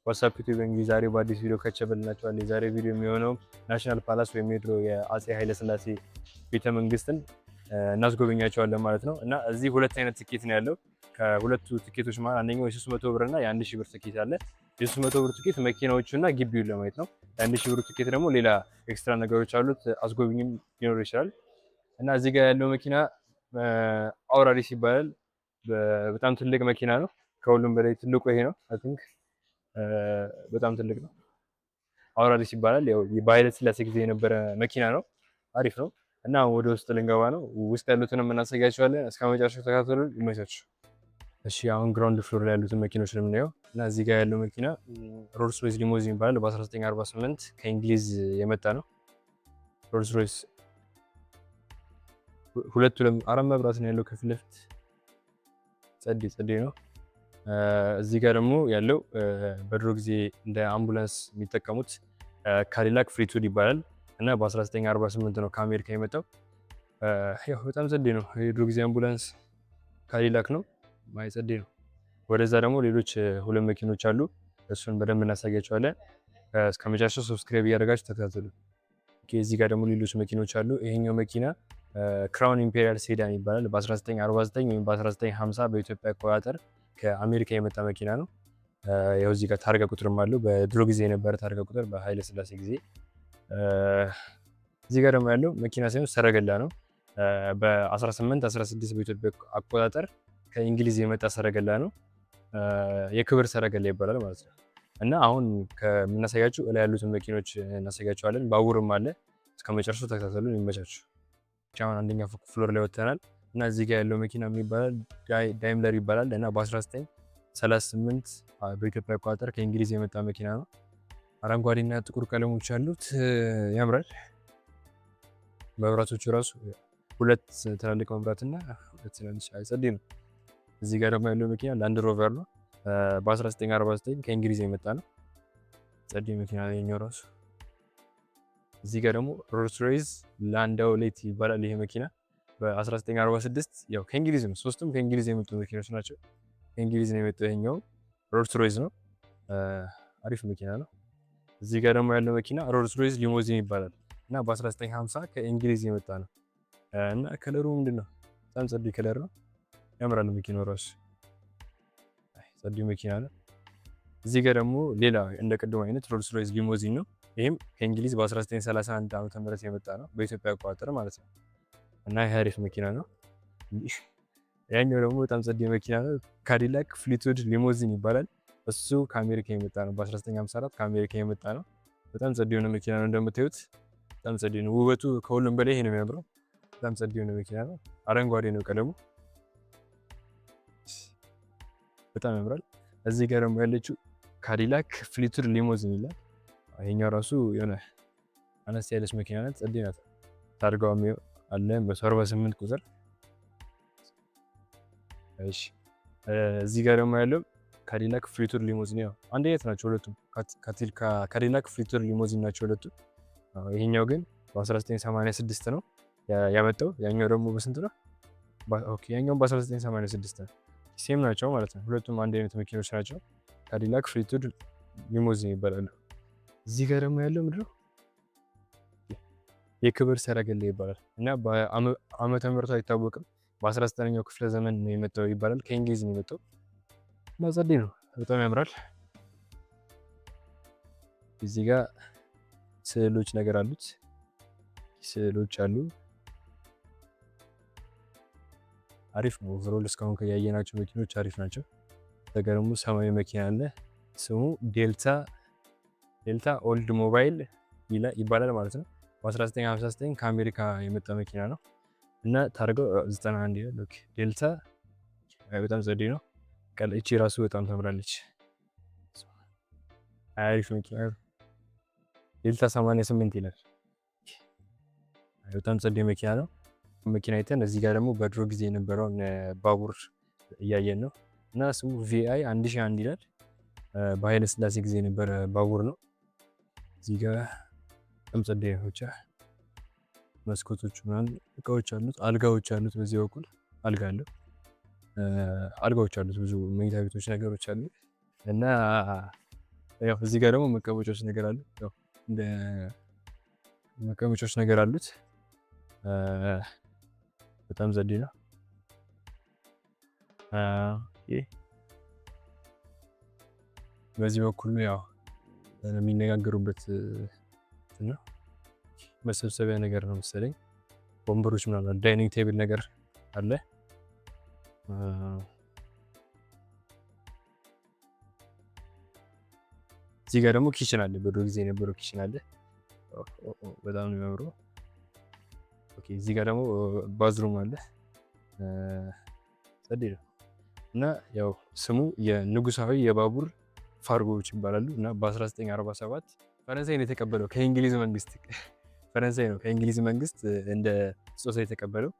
What's up YouTube፣ እንግዲህ ዛሬ በአዲስ ቪዲዮ ከች ብለንላችኋል። የዛሬ ቪዲዮ የሚሆነው National Palace ወይም የድሮ የአፄ ኃይለሥላሴ ቤተ መንግስትን እናስጎበኛችኋለን ማለት ነው። እና እዚህ ሁለት አይነት ትኬት ነው ያለው። ከሁለቱ ትኬቶች መሀል አንደኛው የ300 ብር እና የ1000 ብር ትኬት አለ። የ300 ብር ትኬት መኪናዎቹ እና ግቢውን ለማየት ነው። የ1000 ብር ትኬት ደግሞ ሌላ extra ነገሮች አሉት። አስጎብኝም ሊኖር ይችላል። እና እዚህ ጋር ያለው መኪና አውራሪስ ይባላል። በጣም ትልቅ መኪና ነው። ከሁሉም በላይ ትልቁ ይሄ ነው። I think በጣም ትልቅ ነው። አውራሪስ ይባላል። ያው በኃይለ ሥላሴ ጊዜ የነበረ መኪና ነው። አሪፍ ነው። እና ወደ ውስጥ ልንገባ ነው። ውስጥ ያሉትንም እናሳያችኋለን። እስከ መጨረሻው ተከታተሉ። ይመቻችሁ። እሺ፣ አሁን ground floor ላይ ያሉትን መኪኖች ነው የምናየው። እና እዚህ ጋር ያለው መኪና Rolls Royce limousine ይባላል። በ1948 ከእንግሊዝ የመጣ ነው። Rolls Royce ሁለቱ አራት መብራት ነው ያለው ከፊት ለፊት። ጸዴ ጸዴ ነው። እዚህ ጋር ደግሞ ያለው በድሮ ጊዜ እንደ አምቡላንስ የሚጠቀሙት Cadillac Fleetwood ይባላል እና በ1948 ነው ከአሜሪካ የመጣው። ያው በጣም ጸዴ ነው። የድሮ ጊዜ አምቡላንስ Cadillac ነው። ማይ ጸዴ ነው። ወደዛ ደግሞ ሌሎች ሁለት መኪኖች አሉ። እሱን በደንብ እናሳያችኋለን። እስከ መጨረሻው subscribe እያደረጋችሁ ተከታተሉ። እዚህ ጋር ደግሞ ሌሎች መኪኖች አሉ። ይሄኛው መኪና Crown Imperial sedan ይባላል። በ1949 ወይም በ1950 በኢትዮጵያ አቆጣጠር ከአሜሪካ የመጣ መኪና ነው። ያው እዚህ ጋር ታርጋ ቁጥርም አለው። በድሮ ጊዜ የነበረ ታርጋ ቁጥር፣ በኃይለ ሥላሴ ጊዜ። እዚህ ጋር ደግሞ ያለው መኪና ሳይሆን ሰረገላ ነው። በ1816 በኢትዮጵያ አቆጣጠር ከእንግሊዝ የመጣ ሰረገላ ነው። የክብር ሰረገላ ይባላል ማለት ነው። እና አሁን ከምናሳያችሁ እላይ ያሉትን መኪኖች እናሳያችኋለን። ባቡርም አለ። እስከ መጨረሻው ተከታተሉን። ይመቻችሁ። አሁን አንደኛ floor ላይ ወጥተናል እና እዚህ ጋር ያለው መኪና ምን ይባላል? Daimler ይባላል እና በ1938 በኢትዮጵያ አቆጣጠር ከእንግሊዝ የመጣ መኪና ነው። አረንጓዴና ጥቁር ቀለሞች ያሉት፣ ያምራል። መብራቶቹ ራሱ ሁለት ትላልቅ መብራትና ሁለት ትናንሽ፣ ጸዴ ነው። እዚህ ጋር ደግሞ ያለው መኪና Land Rover ነው። በ1949 ከእንግሊዝ የመጣ ነው። ጸዴ መኪና የኛው ራሱ። እዚህ ጋር ደግሞ Rolls Royce Landaulet ይባላል። ይሄ መኪና በ1946 ያው ከእንግሊዝ ነው። ሶስቱም ከእንግሊዝ የመጡ መኪኖች ናቸው። ከእንግሊዝ ነው የመጣው። ይሄኛው Rolls Royce ነው። አሪፍ መኪና ነው። እዚህ ጋር ደግሞ ያለው መኪና Rolls Royce limousine ይባላል እና በ1950 ከእንግሊዝ የመጣ ነው እና color ኡ ምንድን ነው? በጣም ጸዴ color ነው። ያምራል መኪናው ራሱ፣ ጸዴ መኪና ነው። እዚህ ጋር ደግሞ ሌላ እንደ ቅድሙ አይነት Rolls Royce limousine ነው። ይህም ከእንግሊዝ በ1931 ዓ.ም የመጣ ነው፣ በኢትዮጵያ አቆጣጠር ማለት ነው። እና ይህ አሪፍ መኪና ነው። ያኛው ደግሞ በጣም ጸዴ መኪና ነው። Cadillac Fleetwood limousine ይባላል። እሱ ከአሜሪካ የመጣ ነው። በ1954 ከአሜሪካ የመጣ ነው። በጣም ጸዴ የሆነ መኪና ነው። እንደምታዩት በጣም ጸዴ ነው። ውበቱ ከሁሉም በላይ ይሄ ነው የሚያምረው። በጣም ጸዴ የሆነ መኪና ነው። አረንጓዴ ነው ቀለሙ። በጣም ያምራል። እዚህ ጋር ደግሞ ያለችው Cadillac Fleetwood limousine ይላል። ይሄኛው ራሱ የሆነ አነስ ያለች መኪና ናት። ጸዴ ናት። ታርጋው አለ 148 ቁጥር። እሺ፣ እዚህ ጋር ደግሞ ያለው Cadillac Fleetwood limousine፣ ያው አንድ አይነት ናቸው ሁለቱም። Cadillac Fleetwood limousine ናቸው ሁለቱም። ይሄኛው ግን በ1986 ነው ያመጣው። ያኛው ደግሞ በስንት ነው? Okay፣ ያኛው በ1986 ነው። Same ናቸው ማለት ነው። ሁለቱም አንድ አይነት መኪኖች ናቸው። Cadillac Fleetwood limousine ይባላሉ። እዚህ ጋር ደግሞ ያለው ምንድን ነው? የክብር ሰረገላ ይባላል እና በዓመተ ምሕረቱ አይታወቅም። በ19ኛው ክፍለ ዘመን ነው የመጣው ይባላል። ከእንግሊዝ ነው የመጣው እና ጸዴ ነው፣ በጣም ያምራል። እዚህ ጋር ስዕሎች ነገር አሉት፣ ስዕሎች አሉ። አሪፍ ነው። Overall እስካሁን ከያየናቸው መኪኖች አሪፍ ናቸው። እዛ ደግሞ ሰማያዊ መኪና አለ። ስሙ Delta Oldsmobile ይባላል ማለት ነው። በ1959 ከአሜሪካ የመጣ መኪና ነው እና ታርጋው 91 ይላል። Okay፣ ዴልታ በጣም ጸዴ ነው። እቺ ራሱ በጣም ታምራለች። አሪፍ መኪና፣ ዴልታ 88 ይላል። በጣም ጸዴ መኪና ነው። መኪና አይተን እዚህ ጋር ደግሞ በድሮ ጊዜ የነበረውን ባቡር እያየን ነው እና ስሙ VI 1001 ይላል። በኃይለ ሥላሴ ጊዜ የነበረ ባቡር ነው። እዚህ ጋር በጣም ጸዴ ነው። ብቻ መስኮቶች ምናምን እቃዎች አሉት፣ አልጋዎች አሉት። በዚህ በኩል አልጋ አለው፣ አልጋዎች አሉት፣ ብዙ መኝታ ቤቶች ነገሮች አሉ እና ያው እዚህ ጋር ደግሞ መቀመጫዎች ነገር አሉ። ያው እንደ መቀመጫዎች ነገር አሉት። በጣም ጸዴ ነው። በዚህ በኩል ያው የሚነጋገሩበት ነው፣ መሰብሰቢያ ነገር ነው መሰለኝ። ወንበሮች ምናምን dining table ነገር አለ። እዚህ ጋር ደግሞ kitchen አለ። በድሮ ጊዜ የነበረው kitchen አለ። በጣም ነው የሚያምረው። Okay፣ እዚህ ጋር ደግሞ bathroom አለ። ጸዴ ነው። እና ያው ስሙ የንጉሳዊ የባቡር ፋርጎዎች ይባላሉ። እና በ1947 ፈረንሳይ ነው የተቀበለው ከእንግሊዝ መንግስት። ፈረንሳይ ነው ከእንግሊዝ መንግስት እንደ ስጦታ የተቀበለው።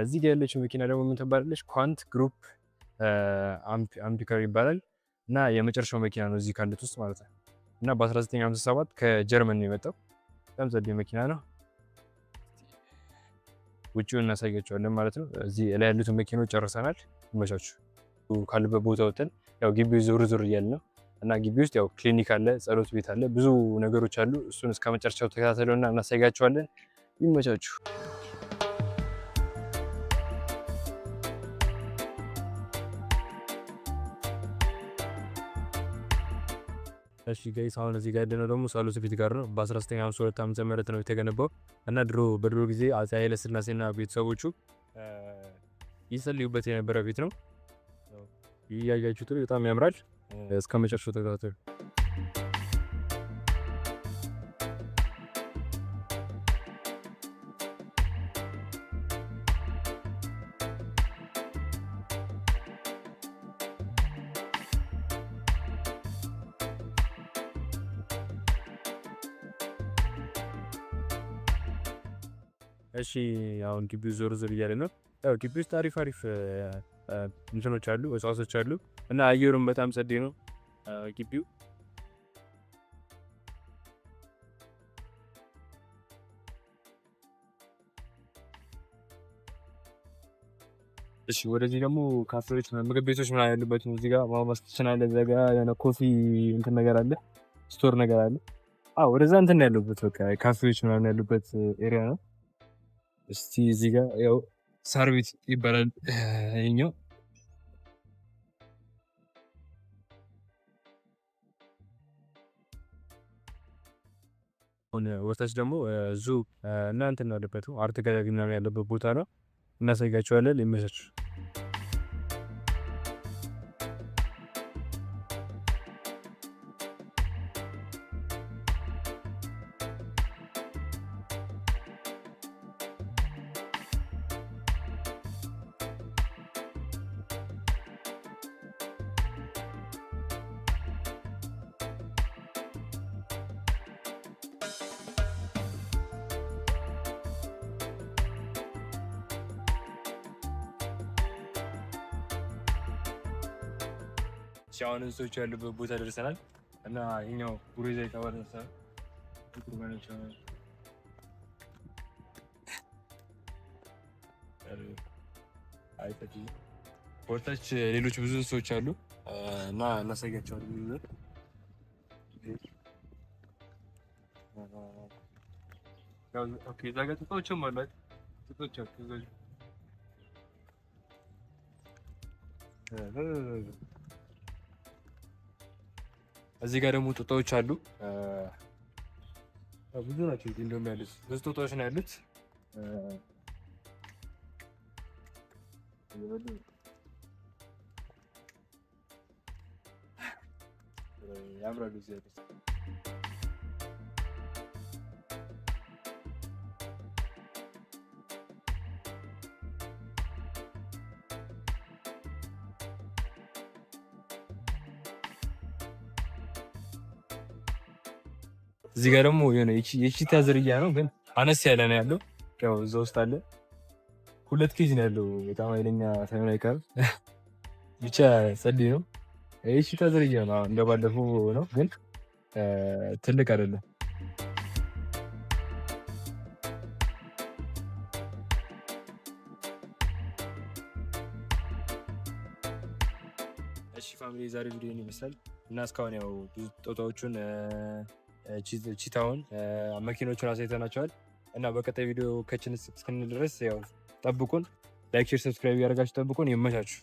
እዚህ ጋር ያለችው መኪና ደግሞ ምን ትባላለች? Quant Group Amphicar ይባላል። እና የመጨረሻው መኪና ነው እዚህ ካሉት ውስጥ ማለት ነው። እና በ1957 ከጀርመን ነው የመጣው። በጣም ጸዴ መኪና ነው። ውጭውን እናሳያቸዋለን ማለት ነው። እዚህ ላይ ያሉትን መኪኖች ጨርሰናል። ይመቻችሁ። ካሉበት ቦታ ወጥተን ያው ግቢው ዞር ዞር እያልን ነው። እና ግቢ ውስጥ ያው ክሊኒክ አለ፣ ጸሎት ቤት አለ፣ ብዙ ነገሮች አሉ። እሱን እስከ መጨረሻው ተከታተሉና እናሳያቸዋለን። ይመቻችሁ። እሺ guys፣ አሁን እዚህ ጋር ያለነው ደግሞ ጸሎት ቤት ጋር ነው። በ1952 ዓመተ ምህረት ነው የተገነባው እና በድሮ ጊዜ አፄ ኃይለ ሥላሴና ቤተሰቦቹ ይጸልዩበት የነበረ ቤት ነው። እያያችሁት በጣም ያምራል። እስከ መጨረሻው ተከታተሉ። እሺ፣ አሁን ግቢው ዞር ዞር እያለ ነው። ያው ግቢ ውስጥ አሪፍ አሪፍ እንትኖች አሉ፣ እጽዋቶች አሉ እና አየሩም በጣም ጸዴ ነው ግቢው። እሺ፣ ወደዚህ ደግሞ ካፌዎች፣ ምግብ ቤቶች ምናምን ያሉበት ነው። እዚህ ጋር Mama's Kitchen አለ፣ እዛ ጋር የሆነ coffee እንትን ነገር አለ፣ store ነገር አለ። አዎ፣ ወደዛ እንትን ያሉበት በቃ ካፌዎች ምናምን ያሉበት area ነው። እስቲ እዚህ ጋር ያው ሳር ቤት ይባላል ይኸኛው። አሁን ወታች ደግሞ zoo እና እንትን ያለበት art gallery ምናምን ያለበት ቦታ ነው። እናሳያቸዋለን። ይመቻችሁ። አሁን እንስሶች ያሉበት ቦታ ደርሰናል እና ይኸኛው ጉሬዛ የተባለ እንስሳ ነው። ወደታች ሌሎች ብዙ እንስሶች አሉ እና እናሳያቸዋለን። እዛ ጋር ጦጣዎችም አሉ። ጦጣዎች አሉ። እዚህ ጋር ደግሞ ጦጣዎች አሉ። ብዙ ናቸው። እንደውም ያሉት ብዙ ጦጣዎች ነው ያሉት። ያምራሉ እዚህ ያሉት። እዚህ ጋር ደግሞ የሆነ የ cheetah ዝርያ ነው፣ ግን አነስ ያለ ነው ያለው። ያው እዛ ውስጥ አለ። 2 kg ነው ያለው። በጣም ኃይለኛ ሳይሆን አይቀርም። ብቻ ጸዴ ነው። የ cheetah ዝርያ ነው፣ እንደባለፈው ነው፣ ግን ትልቅ አይደለም። እሺ family፣ የዛሬ ቪዲዮ ይመስላል። እና እስካሁን ያው ብዙ ጦጣዎቹን፣ cheetah ውን፣ መኪኖቹን አሳይተናቸዋል። እና በቀጣይ ቪዲዮ ከችን እስክንል ድረስ ያው ጠብቁን። Like፣ share፣ subscribe እያደረጋችሁ ጠብቁን። ይመቻችሁ።